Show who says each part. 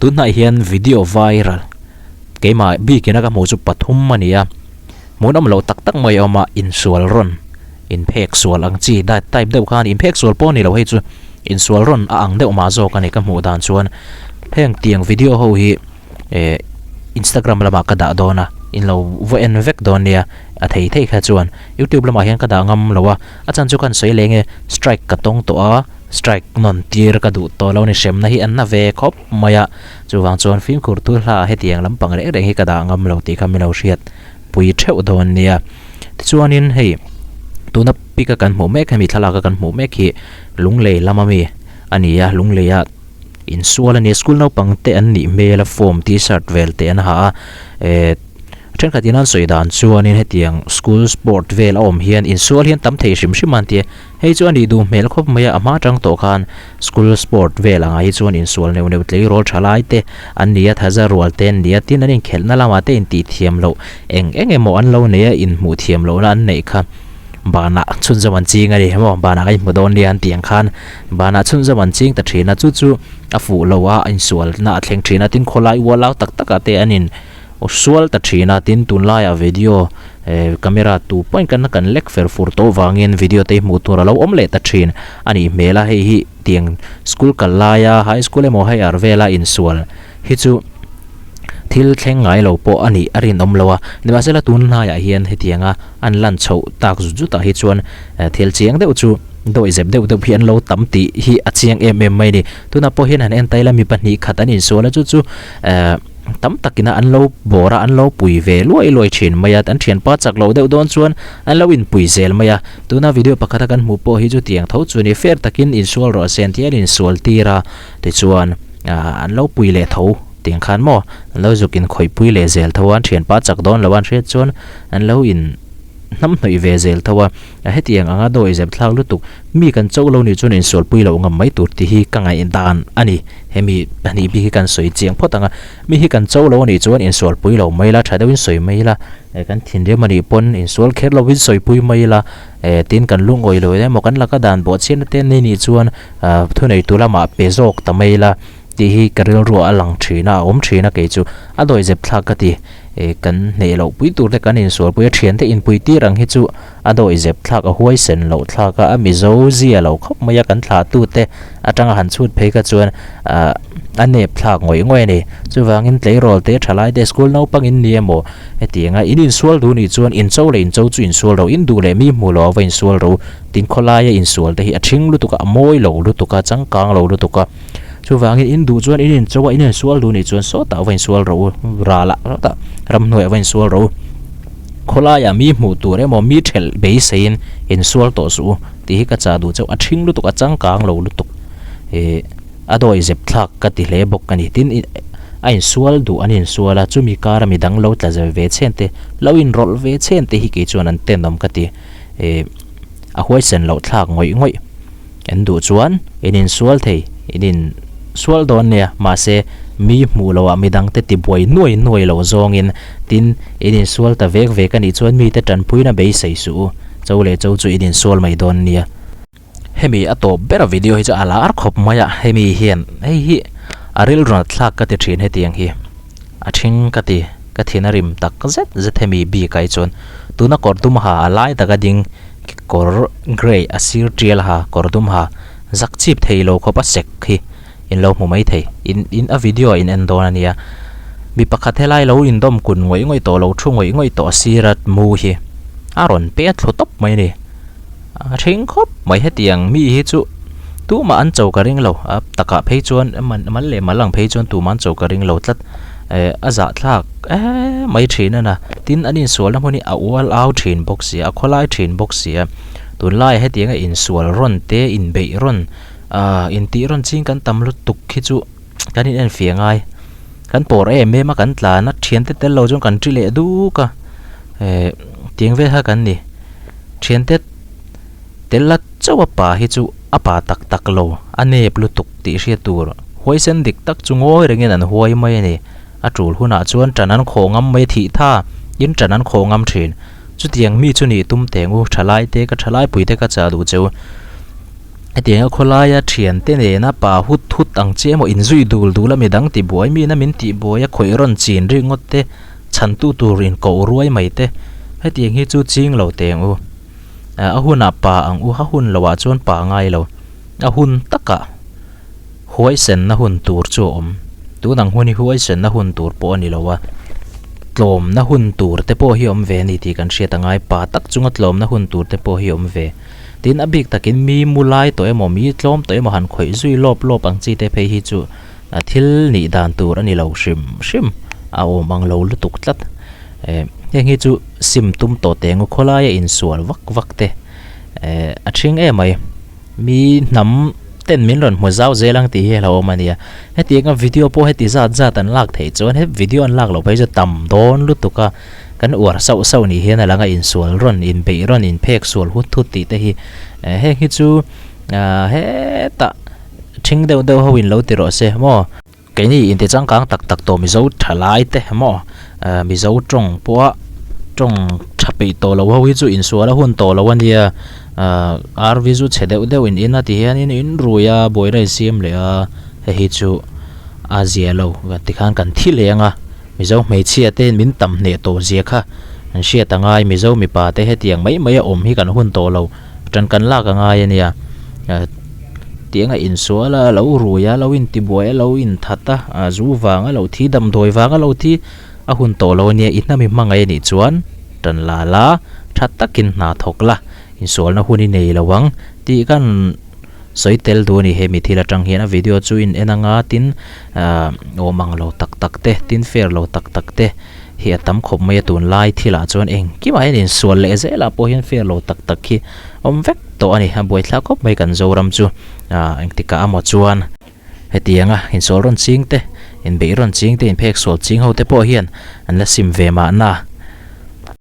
Speaker 1: Tunhnai hian video viral keimah bikin a ka hmuh chu pathum a ni a, hmuhnawm loh tak tak mai a awm a, insual rawn inphek sual ang chi dai type deuh khan inphek sual pawh a ni lo hei chu insual rawn a ang deuh mah zawk a ni ka hmuh dan chuan heng tiang video ho hi eh Instagram lamah ka dah dawn a in lo va en vek dawn nia a thei thei kha chuan YouTube lamah hian ka dah ngam lo a a chan chu ka han sawi leng e strike ka tawng tawh a strike nawn tir ka duh tawh lo a ni hremna hi an na ve khawp mai a chuvang chuan fimkhur thu hla ah hetiang lampang reng reng hi ka dah ngam lo tih kha min lo hriat pui theuh dawn nia tichuanin hei tuna pic a kan hmuh mek hemi thlalak a kan hmuh mek hi lunglei lama mi a ni a lunglei ah. Insual a nia, school naupang te an nih hmel a form t-shirt vel te an ha a, eh thenkhat in an sawi dan chuanin hetiang school sport vel a awm hian insual hian tam thei hrim hrim a an ti a, hei chu a nih duh hmel khawp mai a, a hma atang tawh khan school sport vel angah hi chuan insual neuh neuh tleirawl tha lai te an ni a, thaza rual te an ni a, tin an inkhelhna lamah te intih thiam loh eng eng emaw an lo nei a, inhmuh thiam lohna an neih kha. Banah chhunzawm an ching a ni maw? Banah ka inhmu dawn nia an tih ang khan banah chhunzawm an ching ta thin a, chu chu a fuh lo a, a insualna a thleng thin a, tin khawlai ualau tak takah te an in sual ta thin a, tin tunlaiah video eh camera tu pawhin kan kan lek fer fur tawh vangin video te hi hmuh tur a lo awm leh ta thin a nih hmel a, hei hi tiang school kal laia high school emaw higher vela insual hi chu thil thleng ngai lo pawh a nih a rinawm lo a, nimahsela tun hnaiah hian hetianga an lan chhoh tak zut zutah hi chuan thil chiang deuh chu dawihzep deuh deuh hi an lo tam tih hi a chiang em em mai a ni. Tunah pawh hian han en ta ila mi pahnih khat an insual a chu chu eh tam takina an lo bawr a an lo pui ve luai luai thin mai a, an thianpa chak loh deuh dawn chuan an lo inpui zel mai a, tuna video pakhata kan hmuh pawh hi chu tiang tho chu a ni, fair takin insual rawh se an ti a, an insual tir a tichuan ah an lo pui leh tho tiang khan maw an lo zuk in khawih pui leh zel tho a an thianpa chak dawn lo a an hriat chuan an lo in hnam hnawih ve zel tho a hetiang anga dawi zep thlak lutuk mi kan cho lo nih chuan insual pui loh ngam mai tur tih hi ka ngaih dan a ni hemi pahnih bik hi kan sawi chiang phawt ang a mi hi kan cho lo anih chuan insual pui lo mai la tha deuhin sawi mai la eh kan thinrim anih pawn insual kher lovin sawi pui mai la eh tin kan lungawi lo emaw kan laka dan bawh chhiatna te an nei nih chuan Ah thuneitu lamah pe zawk ta mai ila tih hi ka rilruah a lang thin a, a awm thin a kei chu a dawihzep thlak ka ti. Eh kan hneh loh pui tur te kan insual pui a, thiante inpui tir ang hi chu a dawihzep thlak, a huaisen loh thlak a, a mizo zia lo khawp mai a, kan thlahtu te atanga han chhut phei kha chuan ah a nep thlak ngawih ngawih a ni. Chuvangin tleirawl te, thalai te, school naupang in ni emaw hetianga in insual duh nih chuan incho leh incho chu insual ro, in duh leh mi hmuh loh a va insual ro. Tin khawlaia insual te hi a ṭhing lutuk a, a mawi lo lutuk a, changkang lo lutuk a. Chuvangin in duh chuan in incho a, in insual duh nih chuan sawtah va insual rawh u, ralah rawtah ramhnuaiah va insual rawh u. Khawlaiah mi hmuh tur emaw mi ṭhelh beiseiin insual tawh suh u tih hi ka chah duh chauh. A ṭhing lutuk a, changkang lo lutuk. Ih a dawi zep thlak ka ti hle bawk a ni. Tin a insual duh an insual a, chumi kara midang lo tla zep ve chhen te, lo inrawlh ve chhen te hi kei chuan an tenawm ka ti. Ih a huaisen loh thlak ngawih ngawih an duh chuan in insual thei in insual dawn nia mahse mi hmuh loh ah midang te tibuai nuai nuai lo zawngin tin in insual ta vek vek anih chuan mite tanpuina beisei suh u cho leh cho chu in insual mai dawn nia. Hemi a tawp ber a video hi chu a lar khawp mai a hemi hian hei hi a rilru nat thlak ka ti thin hetiang hi a thing ka ti ka thin a rim tak zet zet hemi bik ah hi chuan tuna kawr dum ha a lai taka ding kawr grey a sir tial ha kawr dum ha zak chip thei lo khawp a sek hi in lo hmu mai thei in in a video ah in en dawn a nia mi pakhat helai lo indawm kun ngawih ngawih tawh lo thu ngawih ngawih tawh a sir a mu hi a rawn pe a thlu tawp mai a ni. A ṭhing khawp mai hetiang mi hi chu tumah an cho ka ring lo a takah phei chuan mal leh mal ang phei chuan tumah an cho ka ring lo tlat eh a zahthlak em mai ṭhin a na tin an insualna hmun hi a ual au ṭhin bawk si a a khawlai ṭhin bawk si a tunlaiah hetianga insual rawn te inbeih rawn ah intih rawn ching kan tam lutuk hi chu kan in enfiah ngai kan pawr em em a kan tlan a thiante tel lo chuan kan ṭi leh duk a eh tiang vel kha kan ni. Thiante tel la chauh a pa hi chu a pa tak tak lo, a nep lutuk tih hriat tur huaisen dik tak chu ngawi rengin an huai mai a ni. A tul hunah chuan ṭan an khawh ngam mai a thih tha in ṭan an khawh ngam ṭhin. Chutiang mi chu nih tum teng u, ṭhalai te ka ṭhalai pui te ka chah duh che u. Hetianga khawlaia thiante nena pa hut hut ang che emaw inzui dul dul a midang tibuai mina min tihbuai a khawih rawn chin ringawt te chhantu tur inkoh ruai mai te hetiang hi chu ching lo teh ang u. A hunah pa ang u, a hun loh ah chuan pa ngai lo. A hun takah huaisenna hun tur chu a awm. Tun ang hun hi huaisenna hun tur pawh a ni lo a, tlawmna hun tur te pawh hi a awm ve a ni tih kan hriat a ngai. Pa tak chunga tlawmna hun tur te pawh hi a awm ve. Tin, a bik takin mi mu lai tawh emaw, mi tlawm tawh emaw han khawih zui lawp lawp ang chi te phei hi chu thil nih dan tur a ni lo hrim hrim, a awm ang lo lutuk tlat. Heng hi chu sim tum tawh teh ngaw khawlaia insual vak vak te a thing em mai. Mi hnam ten min rawn hmu zau zel ang tih hi a hlauhawm a nia. Hetianga video pawh heti zat zat an lak theih chuan he video an lak loh phei chu tam dawn lutuk a, kan uar sauh sauh nih hian a lang a insual rawn, inbeih rawn, inphek sual hut hut tih te hi heng hi chu hetah thing deuh deuh ho in lo ti rawh se maw. Keini inti changkang tak tak tawh Mizo thalai te maw Mizo tawng pawha tawng tha peih tawh lo ho hi chu insual a hun tawh lo a nia RV chu chhe deuh deuh in in a ti hian in in rui a buaina in siam leh a hei hi chu a zia lo tikhan kan thi leh ang a Mizo hmeichhia te min tam hneh tawh zia kha an hriat a ngai Mizo mipa te hetiang mai mai a awm hi kan hun tawh lo Ṭan kan lak a ngai a nia. Tianga insual a, lo rui a, lo intibuai a, lo inthat a, zu vang a lo thi, damdawi vang a lo thi a hun tawh lo a nia. I hnam i hmangaih a nih chuan ṭan la la, ṭha takin hna thawk la, insualna hun i nei lo ang tih kan sawi tel duh a ni. Hemi thil aṭang hian a video chu in en anga tin awm ang lo tak tak te, tin fair lo tak tak te hi a tam khawp mai a tunlai thilah chuan engkimah hian insual leh zelah pawh hian fair lo tak tak hi awm vek tawh a ni a buaithlak khawp mai kan Zoram chu ah engtikah amaw chuan hetianga insual rawn ching te inbeih rawn ching te inphek sual ching ho te pawh hian an la sim ve mahna.